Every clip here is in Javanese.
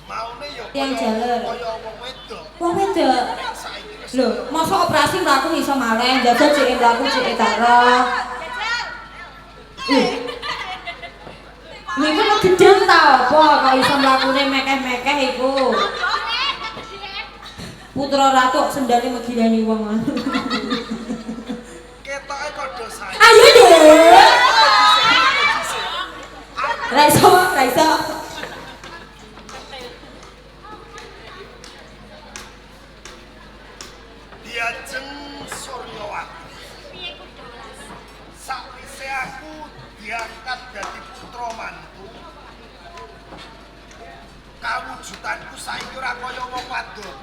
Maune ya Yang jaler. kaya wong wedok. Wong wedok. Ning saiki wis Lho, masa operasi mlaku iso maleh, njajal cek mlaku cek tak roh. Lho iku nek gedeng ta apa kok iso mlakune mekeh-mekeh iku. Putra ratu kok sendale megilani wong. Ketoke padha sae. Ayo deh. Ra iso, ra iso. Diajeng Suryawati. Piye kudu Las? Sakwise aku diangkat dadi putra mantu, kawujudanku saiki ora kaya wong wadon.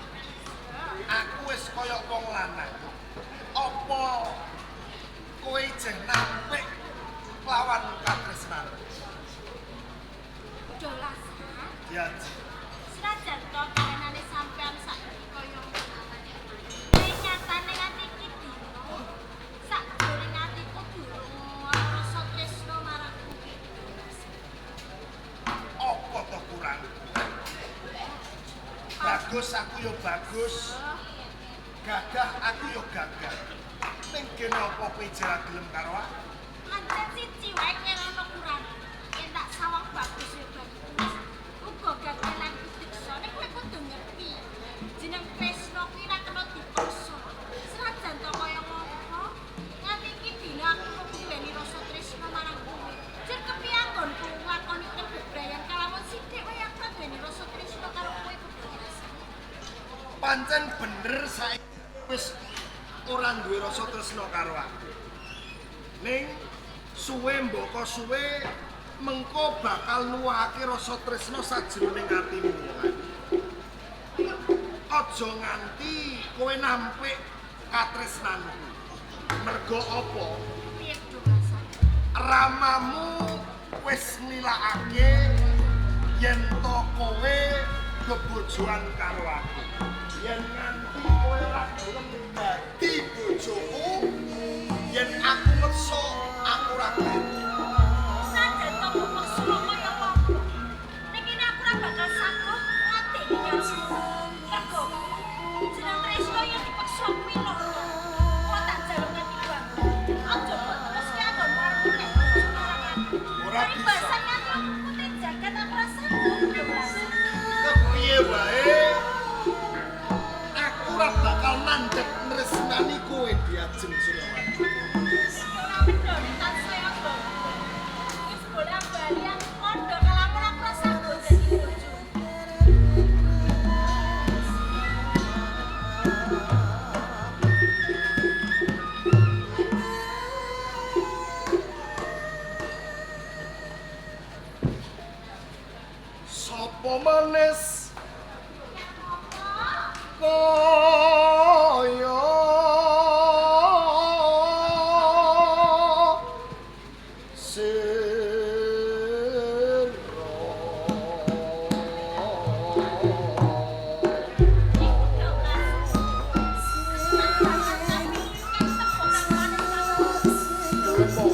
Aku wis kaya wong lanang. Apa kowe ijeh nampik lawan katresnan? Kudu Las. Diajeng. Senajan to kahanane sampean saiki kaya ngono. Ning nyatane nganti iki dina sakjroning atiku durung ana rasa tresno marang kowe. Apa to kurang? Bagus aku ya bagus. Gagah aku ya gagah. Ning kene apa kowe ijeh ra gelem karo aku? Pancen siji wae yen ana kurang. Yen tak sawang bagus ya bagus. Uga gagah lan kutiksa ning kowe kudu ngerti. Jeneng tresno kuwi ra kena dipaksa. Senajan to kaya ngopo, nganti iki dina aku kok duweni rasa tresno marang kowe. Jur kepiye anggonku nglakoni urip bebrayan kalamun sithik wae aku ora duweni rasa tresno karo kowe kudu ngrasa. Pancen bener saiki wis ora duwe rasa tresna karo aku. Ning suwe mboko suwe mengko bakal nuwuhake rasa tresna sajroning atimu. Aja nganti kowe nampik katresnanku. Mergo apa? Piye kudu ngrasa? Ramamu wis nilakake yen to kowe bebojoan karo aku. Yen nganti kowe ora gelem dadi bojoku, yen aku meksa aku ora gelem. Senajan to mbok peksa kaya apa. Ning kene aku ora bakal sanggup ngadeni karo. Mergo jeneng tresno yen dipeksa kuwi loro. Kok tak jaluk nganti banget. Aja mbok teruske anggonmu arep nek bojo marang aku. Ora bisa. Paribasan nganti aku putri jagat aku ora sanggup kudu ngrasa. Kepiye wae aku ora bakal mandek nresnani kowe Diajeng Suryawati. Ora pedhone tansaya dawa. Wis bola-bali aku kandha kalamun aku ora sanggup dadi bojo. Sopo manis kaya sira. Gelem.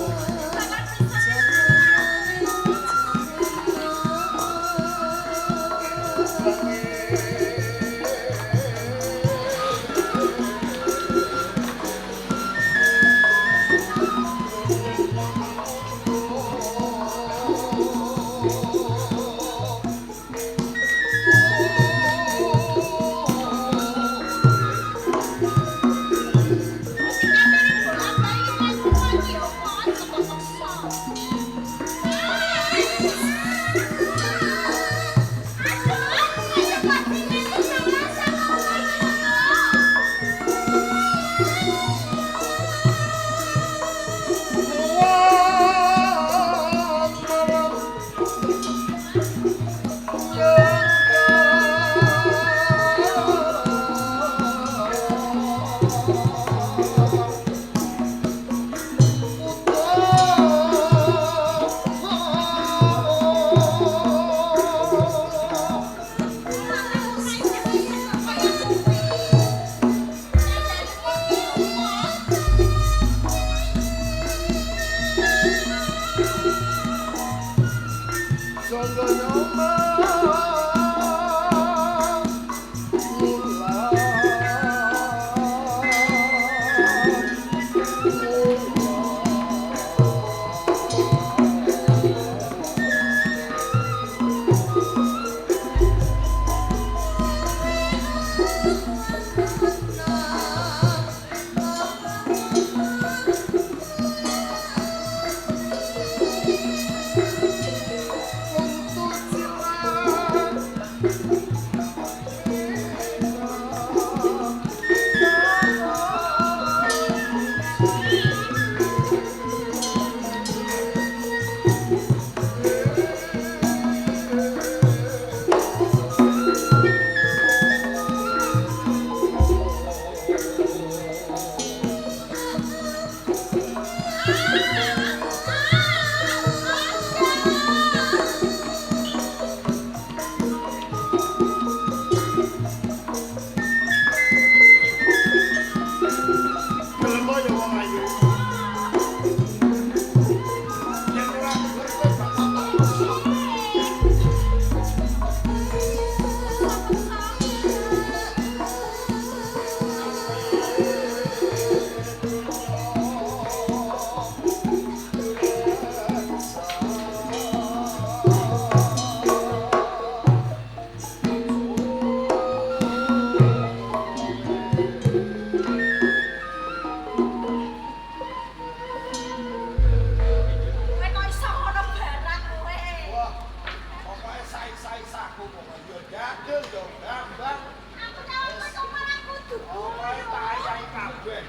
Guyul yo Bambang. Aku nyawang kowe kok malah kudu Omahe guyu. tak ayahi kabeh.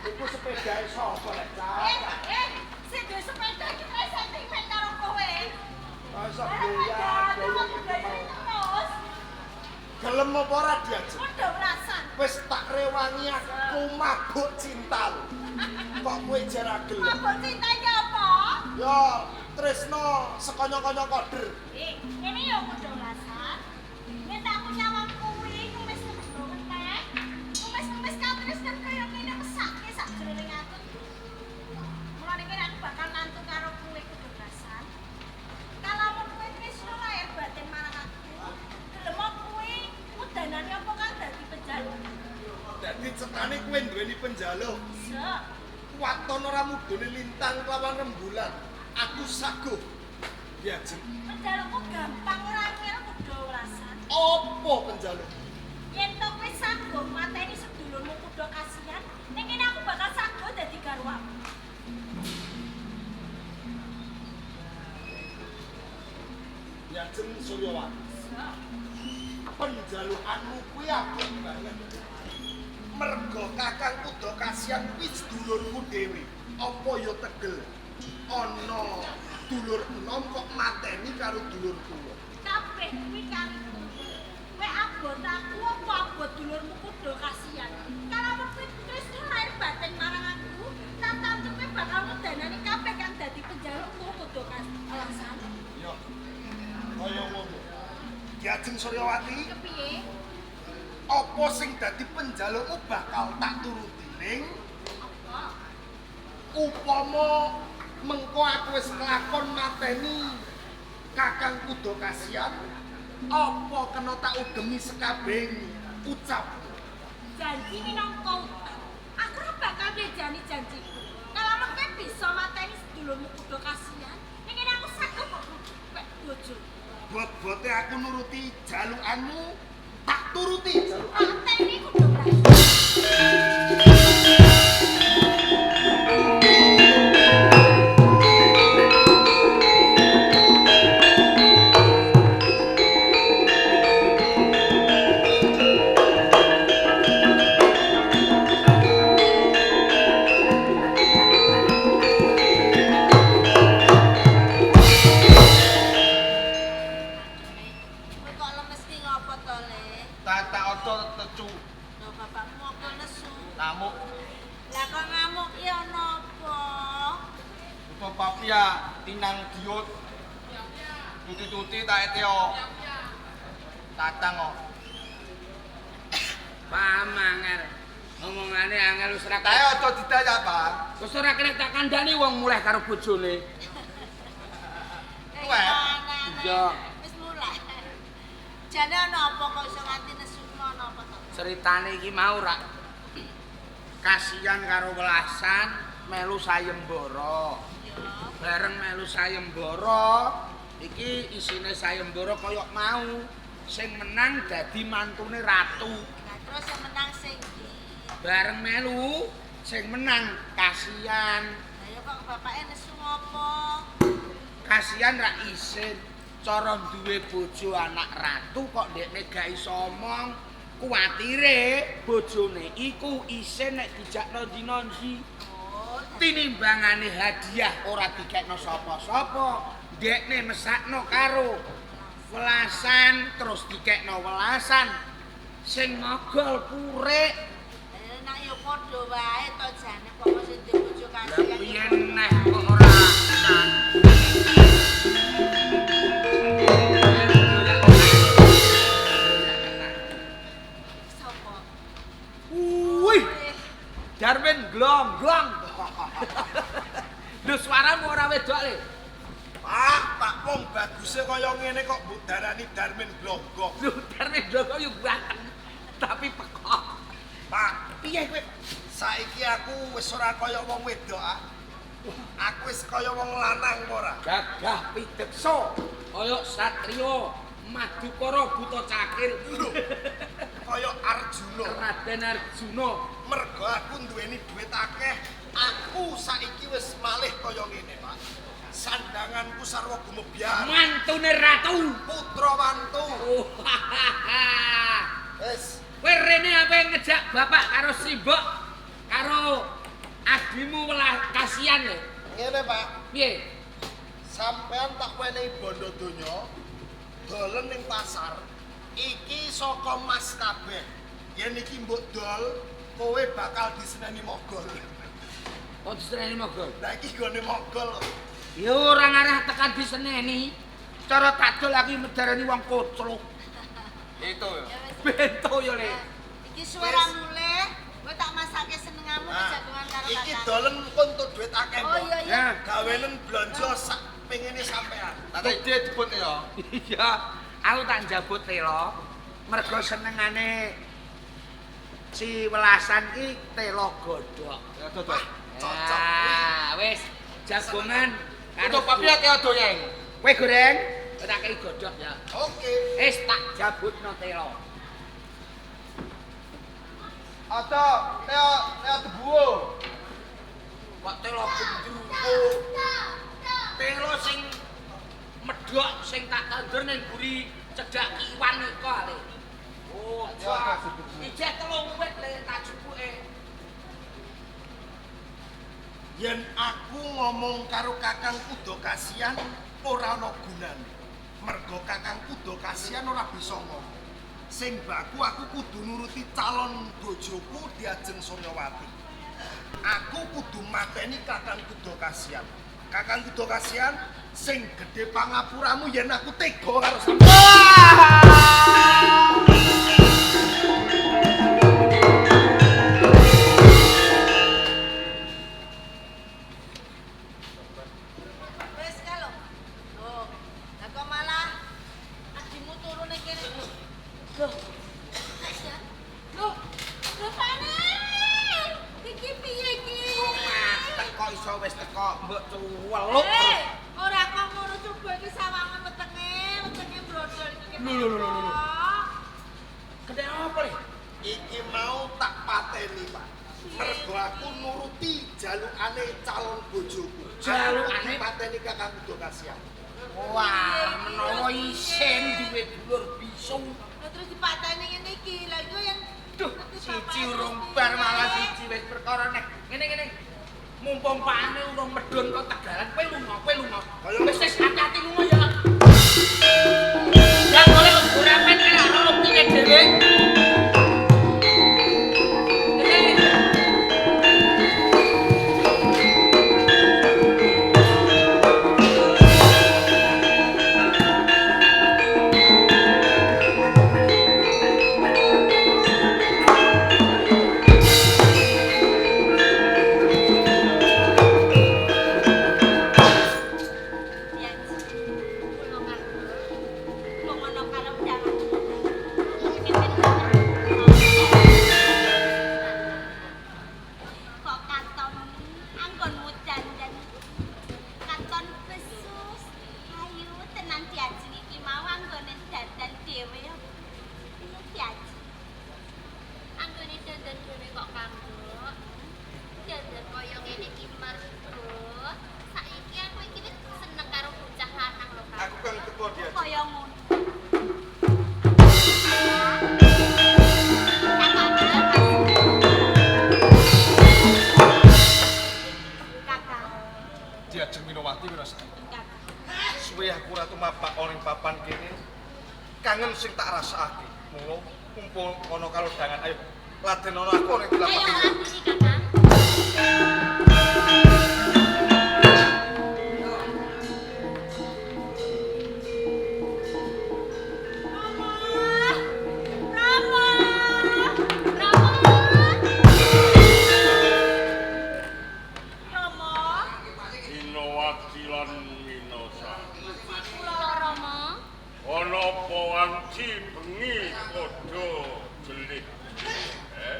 Iku sepedae sapa lek cah? Eh, sing duwe sepeda iki wis sentimen karo kowe. Masa Barang guya. padahal kok guyu terus. Gelem apa ora diajeng? Padha welasan. Wis tak rewangi aku mabuk cinta lho. Kok kowe jera gelem? Mabuk cinta iki apa? Ya tresno sekonyo-konyo koder. Eh, ngene ya kudu welasan. Yen tak aku nyawang kuwi ngemis-ngemis banget teh. Ngemis-ngemis katresnan kaya ngene mesake sak jroning ati. Mulane kene aku bakal mantu karo kowe kudu welasan. Kalamun kowe tresno lahir batin marang aku, gelem kowe udanane apa kang dadi penjaluk? Dadi cetane kowe duweni penjaluk. Sok. Waton ora mudune lintang kelawan rembulan. Aku saguh. Diajeng. Penjalukku gampang ora angel kudu welasan. Apa penjaluk? Yen to kowe saguh mateni sedulurmu kudu kasihan, ning kene aku bakal saguh dadi garwamu. Diajeng Suryawati. Sok. Penjalukanmu kuwi apik banget. Mergo kakang kudu kasihan kuwi sedulurku dhewe. Apa ya tegel ana dulur enom kok mateni karo dulur tuwa. Kabeh kuwi kariku. Kowe abot aku apa abot dulurmu kudu kasihan. Kalamun kowe tresno lahir batin marang aku, tak tantu kowe bakal ngudanani kabeh kang dadi penjalukku kudu alasan. Yo. Kaya ngono. Diajeng Suryawati, Kepiye? apa sing dadi penjalukmu bakal tak turuti ning Apa? upama mengko aku wis nglakon mateni kakang kudu kasihan, apa kena tak ugemi sekabehing ucap? Janji minangka utang. Aku ora bakal mlejani janjiku. Kalamun kowe bisa mateni sedulurmu kudu kasihan, ning kene aku saguh kok pek bojo. Bot-bote aku nuruti jalukanmu, tak turuti jalukanmu. Mateni kudu kasihan. Kowe kok lemes ki ngopo to, Le? Tata oto tecu Lho bapakmu kok nesu. ngamuk Lah kok ngamuk ki ana apa? utawa papia tinang diut. Tuti-tuti tak eteo. Tatang kok. Paham angel. Omongane angel wis ora Tae aja didaya, Pak. Wis ora kena tak kandhani wong mulih karo bojone. Tuwek. Iya. Wis mulai. Jane ana apa kok iso nganti nesu ana apa to? Ceritane iki mau rak kasihan karo welasan melu sayembara. Iya. Bareng melu sayembara, iki isine sayembara kaya mau. Sing menang dadi mantune ratu. Lah terus sing menang sing ndi? Bareng melu sing menang kasihan. Lah ya kok bapake nesu ngopo? Kasihan rak isin. Cara duwe bojo anak ratu kok ndekne gak iso omong. Kuwatire bojone iku isin nek dijakno ndi-ndi. Oh, Tinimbangane hadiah ora dikekno sapa-sapa, ndekne mesakno karo welasan terus dikekno welasan sing mogol purik. Lah nek ya padha wae to jane pokoke sing duwe bojo Lah kasihan. piye neh kok ora Sopo? Wih, Darwin glonggong. Lho suaramu ora wedok le. Pak, Pak wong baguse kaya ngene kok mbok darani Darmin Glonggong. Lho Darwin glonggong yo ganteng, tapi pekok. Pak, Piye kowe? saiki aku wis ora kaya wong wedok ah. Aku wis kaya wong lanang apa ora? Gagah pideksa kaya satriya Madukara buta cakil. Lho, kaya Arjuna. Raden Arjuna. Mergo aku duweni duit akeh, aku saiki wis malih kaya ngene, Pak. Sandanganku sarwa gumebyar. Mantune ratu. Putra mantu. Wis, Kowe rene ape ngejak bapak karo simbok karo adimu welah kasihan lho. Ngene, Pak. Piye? Sampean tak wenehi bondo donya, dolen ning pasar. Iki saka mas kabeh. Yen iki mbok dol, kowe bakal diseneni mogol. Kok diseneni mogol? Lah iki gone mogol. Ya ora ngarah tekan diseneni. Cara tak dol aku medarani wong kocluk. Itu ya. Bento ya le. Iki suara mulih, kowe tak masake senengamu Nah, jagongan karo iki kakak. dolen untuk duit akeh, Oh Mbok. iya iya. Nah, Gawenen blonjo sak pengene sampean. Tak ide jebut ya. iya, aku tak njabut telo. Mergo senengane si welasan ki telo godhok. Ya dodol. Cocok. Nah, wis jagongan Itu papi ya kaya doyeng. Kowe goreng, tak kei godhok ya. Oke. Wis tak jabutno telo. Ada teo teo debuo. Kok telo gendruwo. Telo sing medhok sing tak tandur ning buri cedhak kiwan iko ale. Oh, Ya, ijeh telung wit le tak jupuke. Yen aku ngomong karo Kakang Kuda Kasian ora ana gunane. Mergo Kakang Kuda Kasian ora bisa ngomong. Sing baku aku kudu nuruti calon bojoku Diajeng Suryawati. Aku kudu mateni Kakang Kuda Kasian. Kakang Kuda Kasian sing gedhe pangapuramu yen aku tega karo sampeyan. Wis kae lho. Loh, lah kok malah adimu turu ning kene. Loh. Loh, lho Pane. Iki piye iki? Teko iso wis teko mbok cuweluk. Eh, ora kok ngono coba iki sawangan wetenge, wetenge brodol iki. Lho, lho, lho, lho, lho. Gedhe apa le? Iki mau tak pateni, Pak. Mergo aku nuruti jalukane calon bojoku. Jalukane? Aku pateni Kakang Kuda Kasian. Wah, menawa isin duwe dulur bisu. Lah terus dipateni ngene iki. Lah iku yen Duh, ngerti siji bapake urung terus bar piye? malah siji wis perkara nek. Ngene ngene. Mumpung pakane urung medhun kok Tegalan, kowe lunga, kowe lunga. Wis wis hati-hati lunga ya. Lah golek ora men ora ono buktine dhewe. Ngene. Ya, kula karo. Kula ngono karo dangan. Kok katon anggonmu dandan. Katon besus. Ayu tenan diajeng iki mau anggone dandan dhewe ya. Piye diajeng? Anggone dandan dhewe kok kanggo. Dandan kaya ngene iki mergo saiki aku iki wis seneng karo bocah lanang lho Kang. Aku kang teko dia. Kaya ngono. Kakak, Diajeng Minowati Wirasari. kakak. Suwe aku ora tumapak ana ing papan kene. Kangen sing tak rasakake. Mula kumpul ana karo dangan ayo laden ana aku ning Ayo telapak. latih Kakang. Rama! Rama. Romo, Minowati lan Minosari. Kula Rama. Ana apa wanci bengi padha jelih. Eh,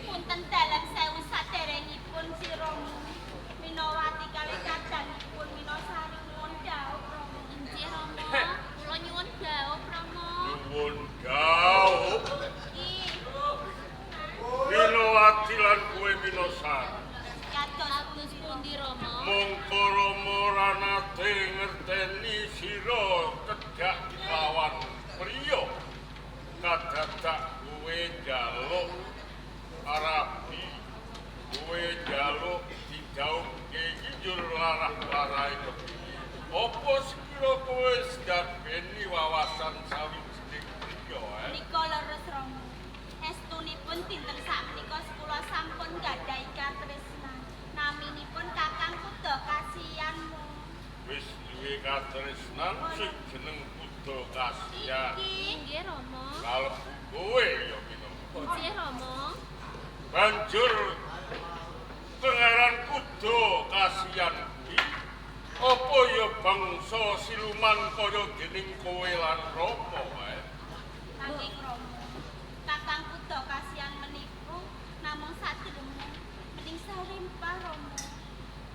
Punten dalem sewu saderengipun si Rama. Minowati kalih kadangipun Minosari nyuwun dhawuh Rama. Inggih Rama. Kula nyuwun dhawuh Rama. Nyuwun dhawuh Nggih. Minowati lan kowe Minosari. Kados Kados pundi Rama? Mongko Rama ora nate katresnan sing jeneng Kuda Kasihan. Nggih, Rama. Kalebu kowe ya Mino. Nggih, Rama. Banjur pangeran Kuda Kasihan kuwi apa ya bangsa siluman kaya dening kowe lan Rama wae? Nanging Rama, Kakang Kuda Kasihan meniku namung sadremu mening sarimpah Rama.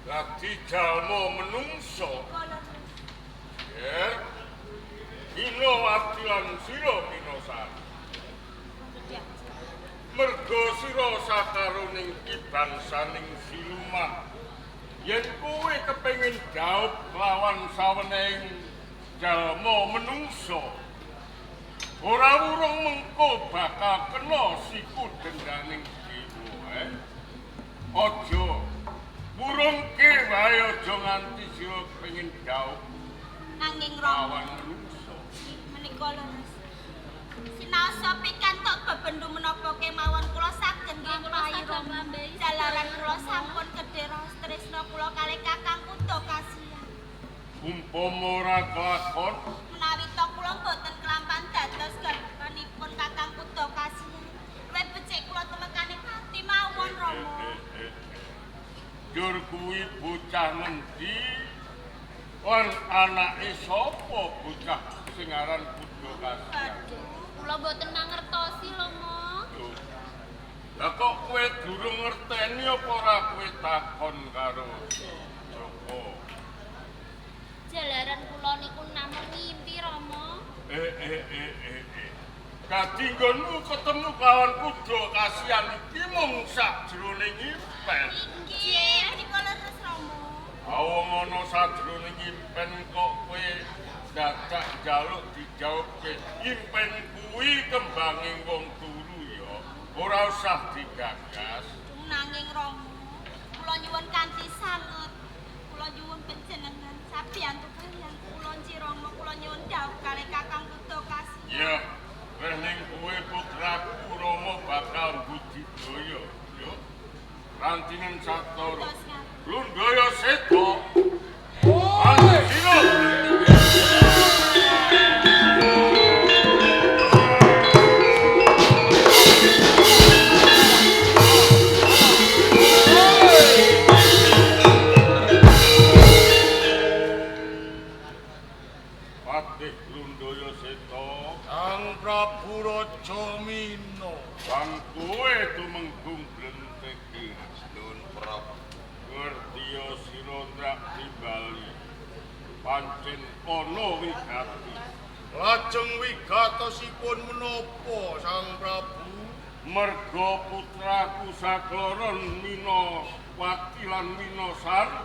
Dadi jalma menungso. Kala Yer. Mino adilan sira Minosari. Merga sira sakaroning iki bangsaning siluman. Yen kowe kepengin jaup lawan sawenehing jalma menungso, ora wurung mengko bakal kena siku dendaning dewa. Aja wurungke wae aja nganti sira kepengin jaup nanging Rama lawan menungso. Menika leres. Sinaosa pikantuk bebendu menapa kemawon kula saged nglampahi Rama. Jalaran kula sampun kedhe raos tresna kula kalih Kakang Kuda Kasihan. Umpama ora kelakon, menawi to kula mboten kelampan dados garwanipun Kakang Kuda Kasihan. Luwih becik kula tumekane pati mawon Rama. Jur kuwi bocah ngendi? Lan anake sapa bocah sing aran Kuda Kasihan? Kula mboten mangertosi lho, Ma. Lah kok kowe durung ngerteni apa ora kowe takon karo Joko? Jalaran kula niku namung ngimpi, Rama. Dadi nggonmu ketemu kawan Kuda Kasihan iki mung sajroning impen. Inggih, menika leres Rama. Wong ana sajroning impen kok kowe dadak njaluk dijawabke. Impen kuwi kembanging wong turu ya. Ora usah digagas. Nanging Rama, kula nyuwun kanthi sanget. Kula nyuwun panjenengan sabiyantu kaliyan kula Nci Rama, kula nyuwun dhawuh kalih Kakang Kuda Kasihan. Ya, weh ning kowe putraku Rama bakal budidaya ya. Rantinen Satara. Lundaya Seta. Oi! Patih Lundaya Seta. Kang Prabu Raja Mino. Kang kowe tumenggung Blenteke. Nun Prabu. Ngertiya sira ndak timbali. Pancen ana wigati. Lajeng wigatosipun menapa Sang Prabu? Merga putraku sakloron Minowati lan Minosari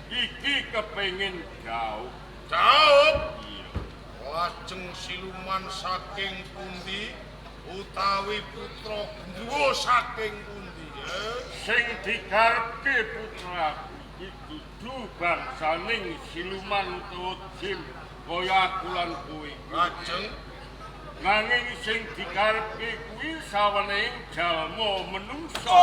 iki kepengin jauh. Jauh? Iya. Lajeng siluman saking pundi utawi putra gendruwo saking pundi? Sing dikarepke putraku iki dudu bangsaning siluman utawa jin kaya aku lan kowe. Lajeng nanging sing dikarepke kuwi sawenehing jalma menungsa.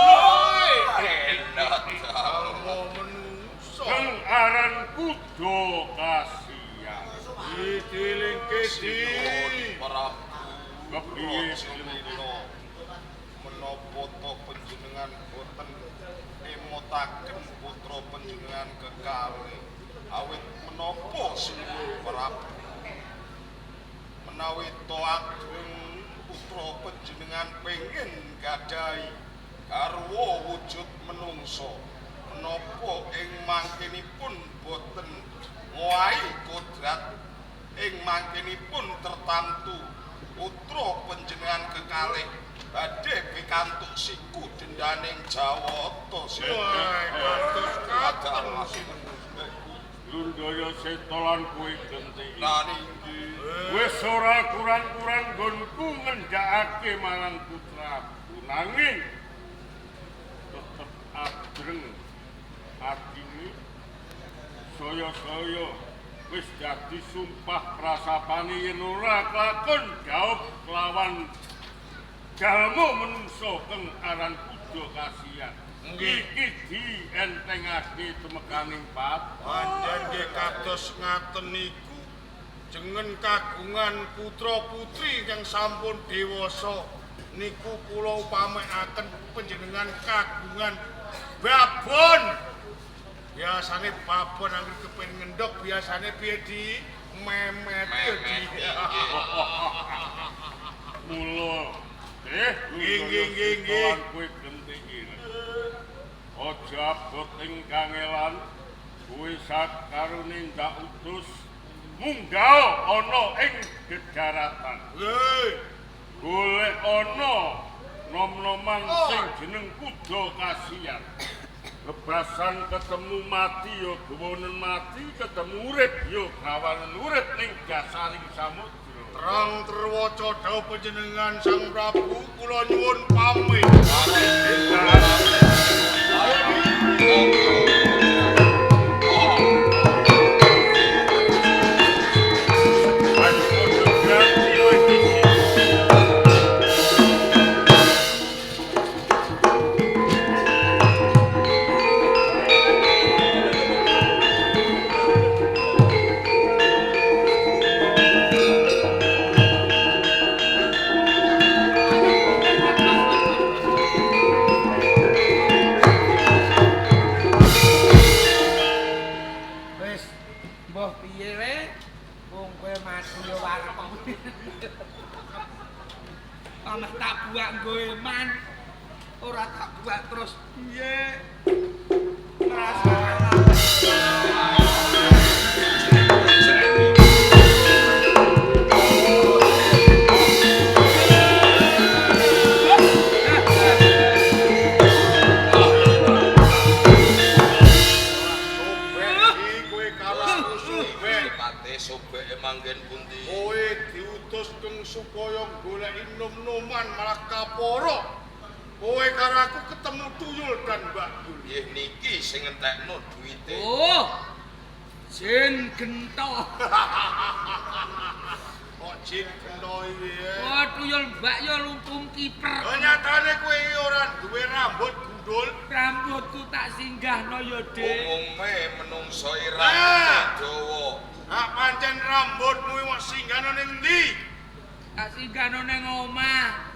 Jalma menungsa. Kang aran Kuda Kasihan. Didilingke di Prabu Kepiye Raja Mino. Menapa to panjenengan boten emotaken putra panjenengan kekalih? Awit menapa sinuwun Prabu? Menawi to ageng putra panjenengan pengin gadhahi garwa wujud menungsa, menapa ing mangkenipun boten ngowahi kodrat ing mangkenipun tertamtu putra panjenengan kekalih badhe pikantuk siku dendaning Jawata. Kados katen Lundaya Seta lan kowe genteki. Lan inggih. Wis ora kurang-kurang nggonku ngendhakake marang putraku, nanging tetep adreng atine saya-saya wis dadi sumpah prasapane yen ora kelakon jawab kelawan jalma menungsa kang aran Kuda Kasihan. Nggih. Iki dientengake tumekaning pat. Pancen nggih kados ngaten niku jeneng kagungan putra-putri ingkang sampun dewasa niku kula upamekaken panjenengan kagungan babon. Biasane babon anggere kepengin ngendhog biasane piye di memet ya di. Mula Nggih, nggih, nggih, nggih. Kowe genti ire. Aja abot ing kangelan kowe sakarone ndak utus munggah ana ing gedaratan. Nggih. Golek ana nom-noman sing jeneng kuda kasihan. Bebasan ketemu mati ya gawanen mati, ketemu urip ya gawanen urip ning dasaring samudra. Terang terwaca dawuh panjenengan Sang Prabu kula nyuwun pamit. Ayo padha ganti luwih dhisik. Wis, mbah piye we? Wong kowe mati ya warep. Ameh tak buak nggo eman. Ora tak buak terus piye? Ngrasakake. Sobek iki kowe karo aku sobek. Pate sobeke manggen pundi? Kowe diutus keng supaya goleki nom-noman malah kaporo. Kowe karo aku ketemu tuyul dan Mbak Yul. Nggih niki sing ngentekno duwite. Oh. Jin gento. Kok jin gento iki? Oh, tuyul mbak yo lumpung kiper. Lah nyatane kowe iki ora duwe rambut gundul. Rambutku tak singgahno ya, Dik. Umume menungso Ah. rambut dawa. Hak pancen rambutmu iki mok singgahno ning endi? Tak singgahno ning omah.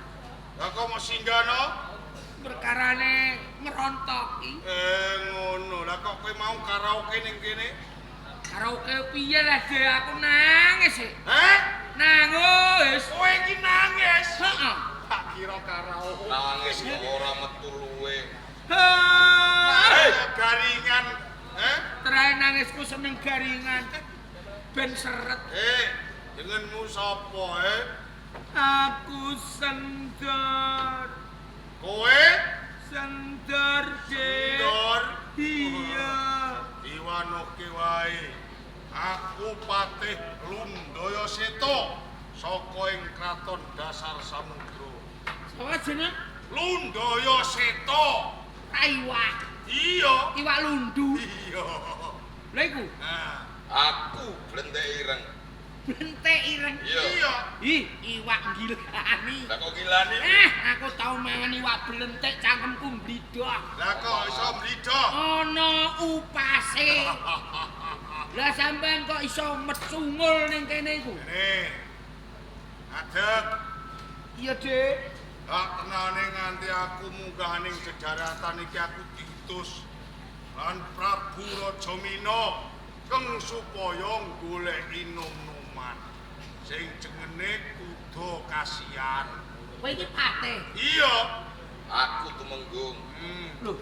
Lah kok mok singgahno? Perkarane ngerontoki. Ngono. Lah kok kowe mau karaoke ning kene? Karaoke piye lah, Dik? Aku nangis. E. Heh? Nangis. Kowe iki nangis. Heeh. Tak kira karaoke. Nangis kok ora metu luwe. Heh. Garingan. Heh? Terae nangisku seneng garingan. Ben seret. Jenengmu sapa, Aku sendor. Kowe sendor, Dik. Sendor? Iya. Diwanoke wae. Aku Patih Lundaya Seta saka ing kraton dasar samudra. Sapa jeneng? Lundaya Seta. Ta iwak. Iya. Iwak lundu. Iya. Lha iku. Nah, Aku blentek ireng. Blentek ireng. Iya. Iya. Ih, iwak gilani. Lah kok gilani? Aku tau mangan iwak blentek cangkemku mblidhok. Lah kok iso mblidhok? Ana upase. Lah sampean kok iso mecungul ning kene iku? Ngene. Adeg. Iya, Dik. Hak tenane nganti aku munggah ning jedaratan iki aku diutus lan Prabu Raja Mina keng supaya goleki nom-noman sing jengene kuda kasihan. Kowe iki patih. Iya. Aku tumenggung. Lho.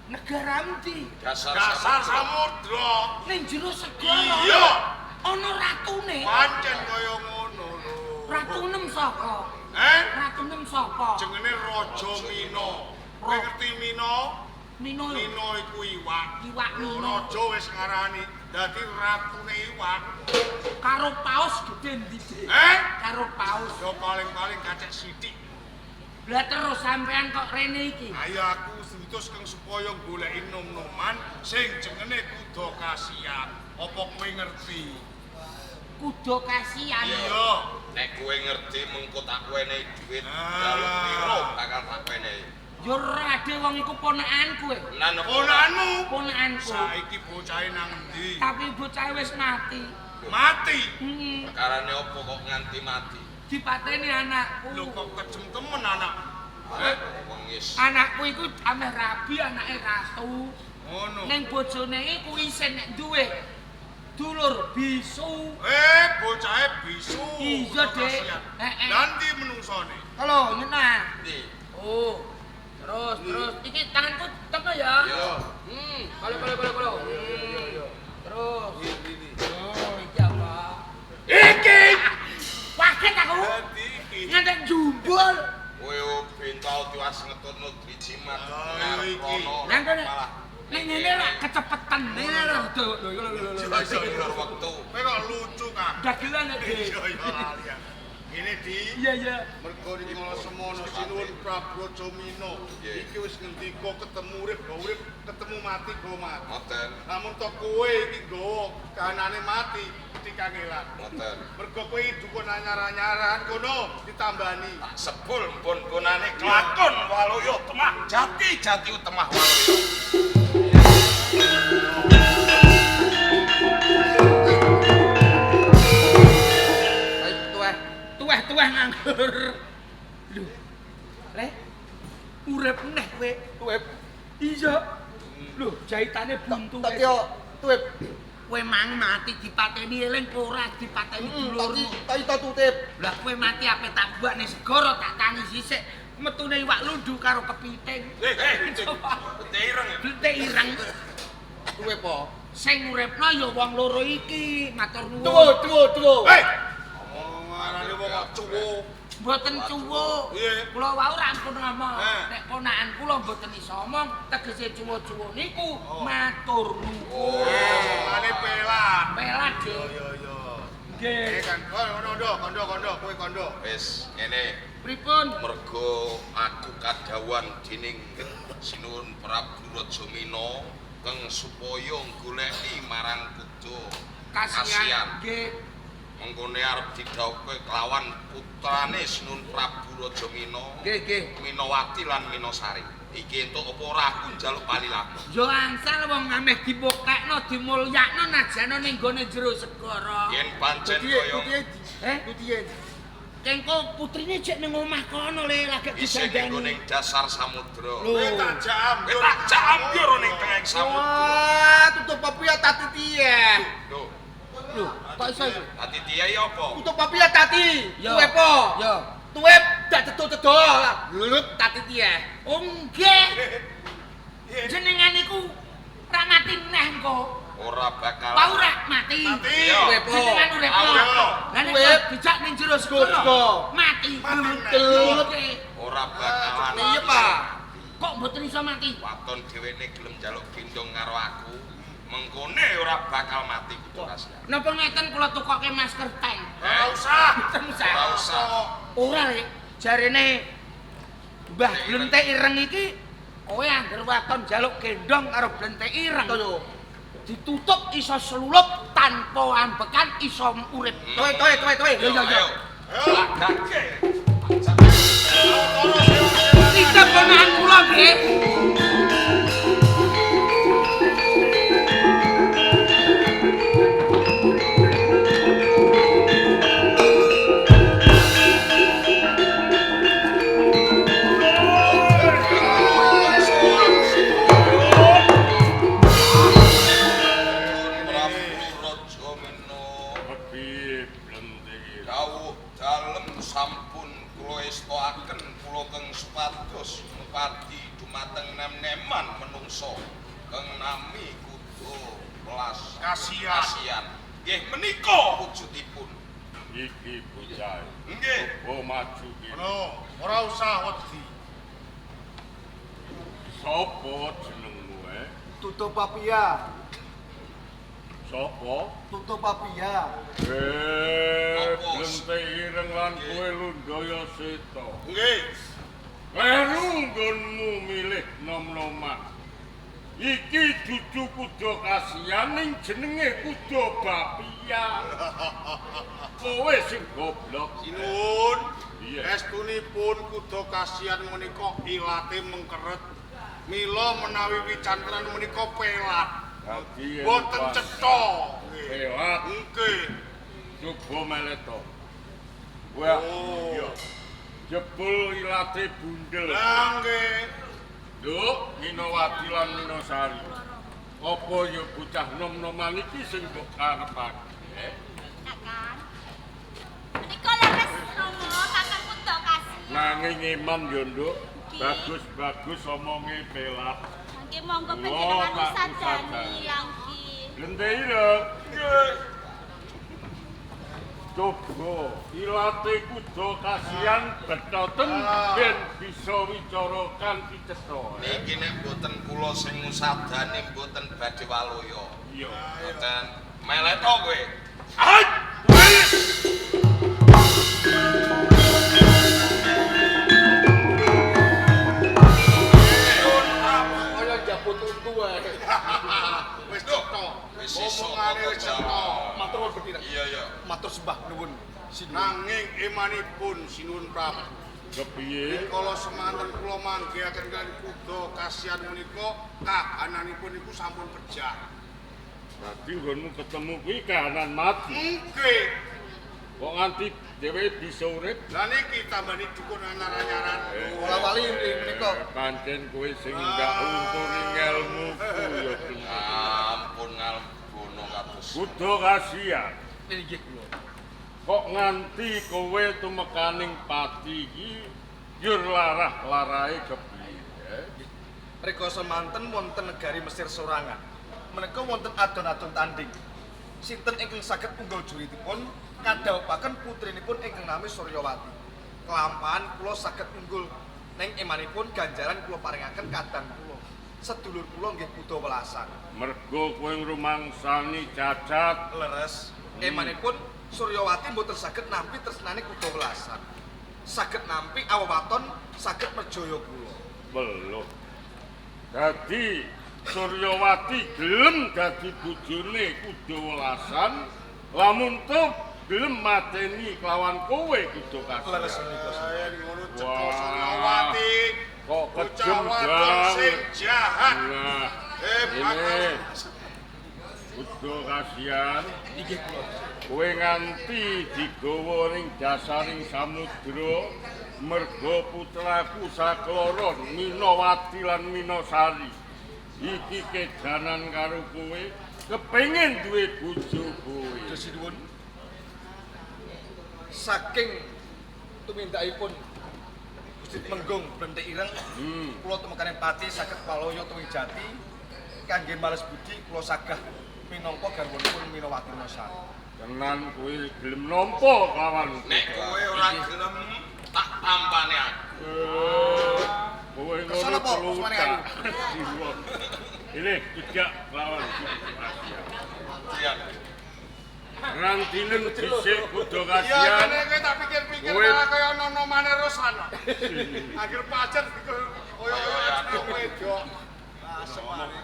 Negara endi? Dasar, Dasar samudra. Ning jero segara. Iya. Ana ratune. Pancen kaya ngono lho. Ratunem saka? Eh? Ratunem saka? Jengene Raja Mina. Kowe ngerti Mina? Mino. Mino iku iwak. Iwak Mino. Raja wis ngarani dadi ratune iwak. Karo paus gedhe ndi, Dik? Eh? Karo paus. Ya paling-paling kacek sithik. Lah terus sampean kok rene iki? Ayo aku diutus keng supaya goleki nom-noman sing jengene kuda kasihan. Apa kowe ngerti? Kuda kasihan. Iya. Nek kowe ngerti mengko tak wenehi dhuwit. Ah. Jaluk piro bakal tak wenehi. Yo ora ade wong iku ponakanku e. Ponakanmu? Ponakanku. Saiki bocahe nang endi? Tapi bocahe wis mati. Mati? Heeh. Perkarane opo kok nganti mati? Dipateni anakku. Lho kok kejem temen anak. Wengis. Anakku iku ameh rabi anake ratu. Ngono. Ning bojone iku isin nek duwe dulur bisu. Bocahe bisu. Iya, Dik. Heeh. Lah ndi menungsone? Halo, ngene. Ndi? Oh. Terus, terus. Iki tanganku teko ya. Iya. Kalau. Terus. Oh, iki apa? Iki. Kaget aku. Ngantek jumbul. Kowe bentau tiwas ngetutno drijimat. Ayo iki. Lah kene ning ngene rak kecepetan. Ngene lho, lho lho lho. Ulur wektu. Kowe kok lucu, Kang. Dagelan nek. Iya, iya lali aku. Ngene Di. Iya, iya. Mergo rikala semono sinuwun Prabu Rajamina iki wis ngendika ketemu urip go urip, ketemu mati go mati. Ngoten. Namun to kowe iki nggawa kahanane mati mesti kangelan. Ngoten. Mergo kowe dukun anyar-anyaran kono ditambani. Tak sebul mbon-mbonane kelakon waluya temah jati jati temah waluya. Tuweh-tuweh nganggur. Lho. Le. Urip neh kowe. Tuwep. Iya. Lho, jahitane buntu. Tak yo tuwep. Kowe mang mati dipateni eling ora dipateni dulurmu. Tak tak tutip. Lah kowe mati ape tak buak ning segara tak tangisi sik metune iwak lundu karo kepiting. Blente ireng. Blente ireng. Tuwep po. Sing uripno ya wong loro iki, matur nuwun. Tuwo, tuwo. Hei. Ngarane wong kok cuwo. Mboten cuwo. Kula wau ra ampun ngomong. Nek ponakan kula mboten iso omong, tegese cuwo-cuwo niku matur nuwun. Omongane pelat. Pelat, Dik. Iya, iya. Nggih. Kan kono kondo kondo kowe kondo. Wis ngene. Pripun? Mergo aku kadhawuhan dening Sinuwun Prabu Rajamina keng supaya goleki marang kuda Kasihan. Nggih. Mengkone arep didhawuhke kelawan putrane Sinuwun Prabu Rajamina. Nggih, nggih. Minowati lan Minosari. Iki entuk apa ora aku njaluk palilaku. Yo angsal wong ameh dipokekno, dimulyakno najana ning gone jero segara. Yen pancen kaya Putiye. Kengko putrine jek ning omah kono le lagek isih ning didandani. dasar samudra. Kowe tak jak Kowe tak jak ambyur ning tengah samudra. Wah, tutup papi ya tati tiye. Lho, Lho, kok iso iku? tati tiye ya apa? Tutup papi ya tati. Yo. Tuwep po. Yo. Tuwep dak cedho-cedho. Lulut tati tiye. Oh nggih. Jenengan iku ra mati neh engko. Ora bakal. Pau ra mati. Mati. Iya. Tuwep po. Jenengan urip. Lah nek Urip. dijak ning jero segara mati. Telut. Oke. Ora bakalan. Iya, Pak. Kok mboten iso mati? Waton dhewene gelem njaluk gendong karo aku, mengkone ora bakal mati kudu kasihan. Napa ngeten kula tukoke masker tank? Ora usah. Mboten usah. Ora usah. Ora le, jarene Mbah Blentik Ireng iki kowe angger waton njaluk gendong karo Blentik Ireng. Ditutup iso selulup tanpa ambekan iso urip. Tuwe, tuwe, tuwe, tuwe. Yo yo yo. Lagake. Titip ponakan kula nggih. Prabu Rajamina Kepiye Blente Ireng? dawuh dalem sampun kula estoaken kula keng supados ngupadi dumateng nem-neman menungso keng nami kuda welas Kasihan. kasihan. Nggih menika wujudipun. Iki bocah. Nggih. Coba maju kene. Ngono, ora usah wedi. Sopo jenengmu eh? Tutup papia, Sopo? tutup papia. Apa? Blente Ireng lan kowe Lundaya Seta. Nggih. Kleru nggonmu milih nom-noman. Iki dudu kuda kasihan ning jenenge kuda bapia. Kowe sing goblok. Sinuwun. Iya. Saestunipun kuda kasihan menika ilate mengkeret. Mila menawi wicantran menika pelat. Dadi Boten cetha. Pelat. Nggih. Coba meleto. Wah, Oh. iya. Jebul ilate bundel. Lah nggih. Nduk, Ninowati lan Ninosari. Apa ya bocah nom-noman iki sing mbok karepake? Kakang. Menika leres Rama, Kakang kuda kasihan. Nanging iman ya, Nduk. Bagus-bagus omonge pelat. Mangke monggo Oh, panjenengan tak usadani usadani. langki. Glendhe lho. Nggih. Coba ilate kuda kasihan bethoten ben bisa wicara kanthi cetha. Niki nek mboten kula sing ngusadani mboten badhe waluya. Iya. Mboten meleto kowe. Kaya njabut untu wae. Wis cetha. Wis iso Omongane wis cetha. Matur nuwun Betina. Iya iya. Matur sembah nuwun. Sinuwun. Nanging emanipun Sinuwun Prabu. Kepiye? Kala semanten kula manggihaken kaliyan kuda kasihan menika kahananipun niku sampun pejah. Dadi nggonmu ketemu kuwi kahanan mati. Nggih. Kok nganti dheweke bisa urip? Lah niki tambani dukun anyar-anyaran. Kula wali menika. Pancen kowe sing ndak unturi ngelmuku ya bener. Ampun ngalbono kados. Kuda kasihan. Nggih kula. Kok nganti kowe tumekaning pati iki yur larah-larahe kepiye? Rika semanten wonten negari Mesir sorangan. Menika wonten adon-adon tanding. Sinten ingkang saged unggul juritipun kadhawuhaken putrinipun ingkang nami Suryawati. Kelampahan kula saged unggul ning emanipun ganjaran kula paringaken kadang kula. Sedulur kula nggih kuda welasan. Mergo kowe ngrumangsani cacat. Leres. Emanipun Suryawati mboten saged nampi tresnane kuda welasan. Saged nampi awawaton saged merjaya kula. Weluh. Dadi Suryawati gelem dadi bojone kuda welasan, lamun tuh gelem mateni kelawan kowe kuda Leres kasihan. menika. Yen ngono cetha Wah. Suryawati. Kok Bocah kejem wadon banget. sing jahat. Nah, Hebat. ini kuda kasihan. Inggih kula. Kowe nganti digawa ning dasaring samudra merga putraku sakloro Minowati lan Minosari. Iki kedanan karo kowe kepengin duwe bojo kowe. Sinuwun. Saking tumindakipun Gusti Menggung Blentik Ireng, kula tumekaning pati saged paloyo tuwin jati kangge males budi kula sagah minangka garwanipun Minowati Minosari. Tenan kowe gelem nampa kawan. Nek kowe ora gelem tak tampane aku. Kowe Kesana ngono apa, perlu Usmane tak. Ayu? Ini tidak lawan. Iya. Rantinen dhisik kudu Iya, kasihan. kene kowe tak pikir-pikir Kowe- malah kaya nono-nomane Rosan. Akhir pacar koyo-koyo wong wedok. Asem ae.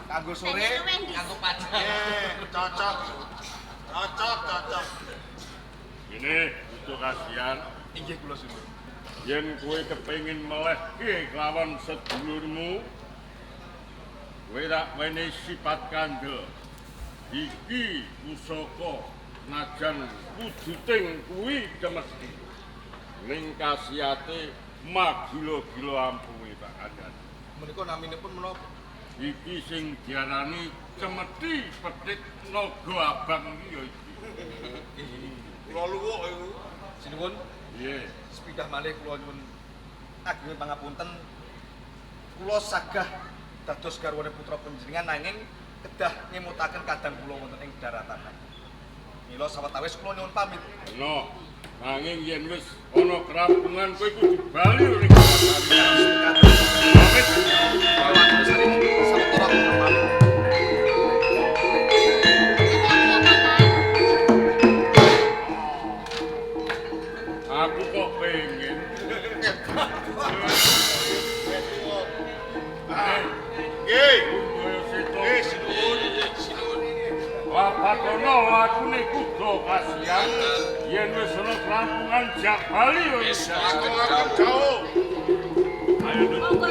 Kanggo sore, kanggo pajak. Cocok. Cocok, cocok. Ini kudu kasihan. Inggih kula suwun. Yen kowe kepengin melehke kelawan sedulurmu, kowe rak wenehi sifat kandel. Iki pusaka najan wujuting kuwi cemesti. Ning kasihate magila-gila ampuhe Pak Kandan. Menika naminipun menapa? Iki sing diarani cemeti petit naga abang iki ya iki. Kula luwuk iku. Sinuwun. Piye? Sepindah malih kula nyuwun ageng pangapunten. Kula sagah dados garwane putra panjenengan nanging kedah ngemutaken kadang kula wonten ing daratan. Mila sawetawis kula nyuwun pamit. Ana, nanging yen wis ana kerampungan kowe kudu bali ning Pamit. Sawetara kula pamit. Aku kok pengen. Nggih. Nggih, sinuwun. Sinuwun. Wapatono lakune kuda kasihan yen wis ana Rampungan jak bali yo. Wis Akan jauh. Ayo Nduk.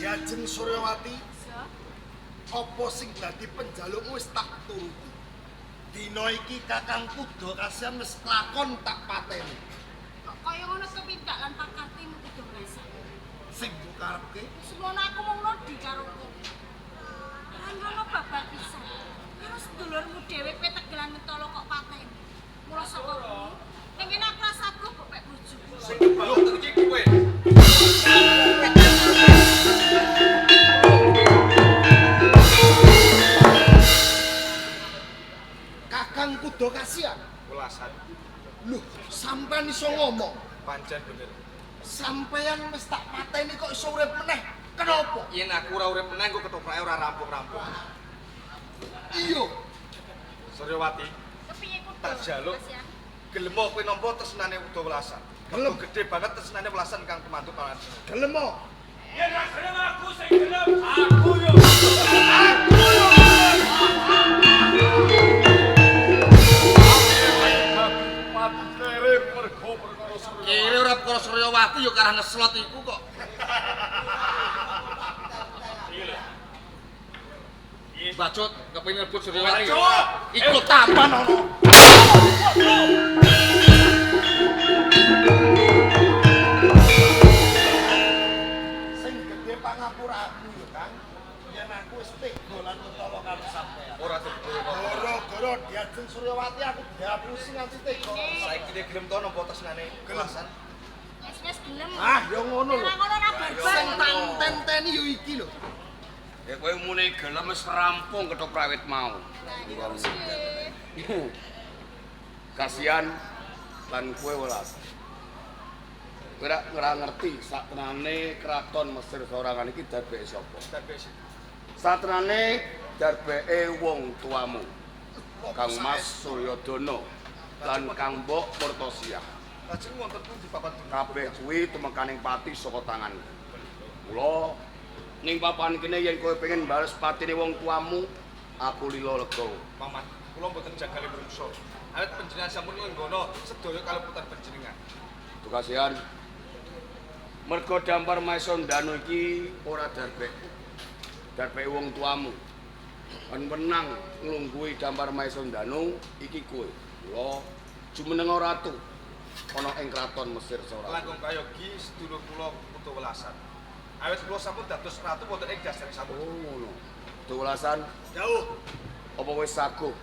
Diajeng Suryawati, apa sing dadi penjalukmu wis tak turuti. Dina iki kakangku do kasihan wis lakon tak pateni. Kok kaya ngono tumindak lan pakartimu kudu ngrasa. Sing mbok karepke Semono aku mung nodi karo kowe. Lan ngono babar pisan. Karo sedulurmu dhewe kowe tegelan mentolo kok pateni. Mula saka kuwi, ning kene aku rasa aku kok pek bojoku. Sing kebanget iki kowe. Kakang Kuda kasihan. Welasan. Loh, sampean iso ngomong. Pancen bener. Sampean wis tak pateni kok iso urip meneh. Kenapa? Yen aku ora urip meneh engko ketoprake ora rampung-rampung. Iya. Suryawati, Kepiye kudu? Tak jaluk. Mas, ya? gelem kowe nampa tresnane Uda Welasan. Gelem. Mergo gedhe banget tresnane Welasan kang tumantuk marang. Gelem kok. Yen ra gelem aku sing gelem, aku yo. Mati kere mergo perkara Suryawati. Kere ora perkara Suryawati ya karah ngeslot iku kok. Bacut kepengin rebut Suryawati. Bacut! Iku lho tampan ono. Sing gedhe pangapura aku yo, Kang. Yen aku wis tega lan mentolo karo sampean. Ora tega kok. Gara-gara Diajeng Suryawati aku dihapusi nganti tega. Saiki dia gelem to nampa tresnane Welasan. Wis wis gelem. Ah, yo ngono lho. Ora ngono ora barbar. Sing tak enten-teni yo iki lho. Ya kowe muni gelem wis rampung ketoprak wit mau. Kasihan lan kowe welas. Kowe ora ngerti saktenane kraton Mesir Sorangan iki darbeke sapa. Darbeke sapa? Saktenane darbeke wong tuamu. Kang Mas Suryodana lan Kang Mbok Murtosiah. Lajeng wonten pundi papan dunia? Kabeh kuwi tumekaning pati saka tanganku. Mula ning papan kene yen kowe pengen bales patine wong tuamu, aku lila lega. Paman, kula mboten jagale mrungsa. Awit panjenengan sampun nglenggana sedaya kaleputan panjenengan. Kasihan. Mergo dampar Maesa Ndanu iki ora darbek. Darbek wong tuamu. Kon menang nglungguhi dampar Maesa Ndanu iki kowe. Mula jumeneng ratu ana ing kraton Mesir Sora. Langkung prayogi sedulur kula Kutu Welasan. Awit kula sampun dados ratu wonten ing dasaring samudra. Oh ngono. Kutu Welasan, Jauh. apa kowe saguh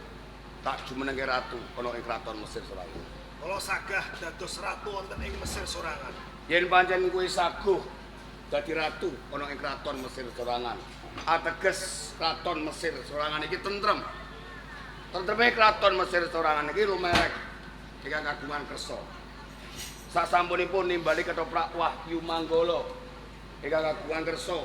tak jumenengke ratu ana ing kraton Mesir Sora? Kula sagah dados ratu wonten ing Mesir Sorangan. Yen pancen kowe saguh dadi ratu ana ing kraton Mesir Sorangan, ateges kraton Mesir Sorangan iki tentrem. Tentreme kraton Mesir Sorangan iki lumerek ingkang kagungan kersa. Sasampunipun nimbali ketoprak Wahyu Manggala ingkang kagungan kersa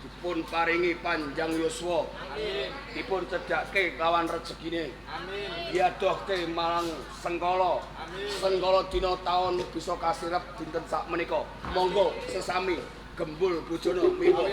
dipun paringi panjang yuswa. Amin. Dipun cedhakke kawan rejekine. Amin. Diadohke marang sengkala. Amin. Sengkala dina taun bisa kasirep dinten sakmenika. Monggo sesami gembul bojone miwa.